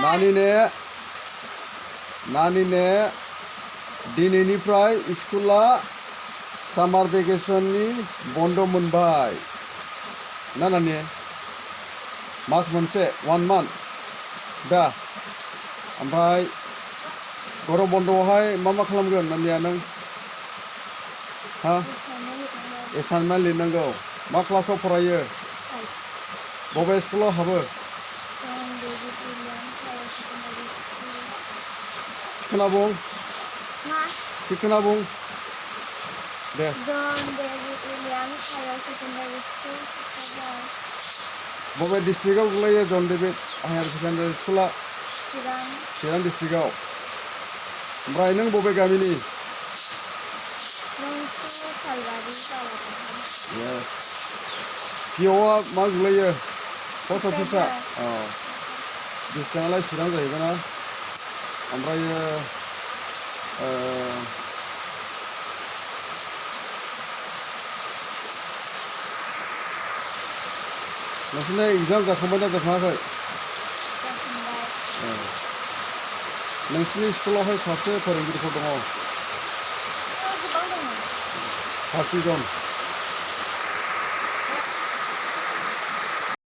नानिने दिनैनिफ्राय स्कुला सामार भेकेसननि बन्द मोनबाय ना नानि मास मोनसे 1 month दा ओमफ्राय गरम बन्दआवहाय मा खालामगोन नानिया नों हा एसाइनमेन्ट लिरनांगौ मा क्लासाव फरायो बबे स्कुलाव हाबो थिखोना बुं दे John David Williams higher secondary school बबे डिस्ट्रिक्टआव गोग्लैयो जन डेभिड हायार सेकेन्डारि स्कुला चिरां डिस्ट्रिक्टआव ओमफ्राय नों बबे गामिनि Yes. पिअआ मा गोग्लैयो पस्ट अफिसा डिस्ट्रिक्टआलाय चिरां जाहैबाय ना ओमफ्रायो नोंसोरना एग्जाम जाखांबायना जाखाङाखै नोंसोरनि स्कुलावहाय साबसे फोरोंगिरिफोर दङ 30 जन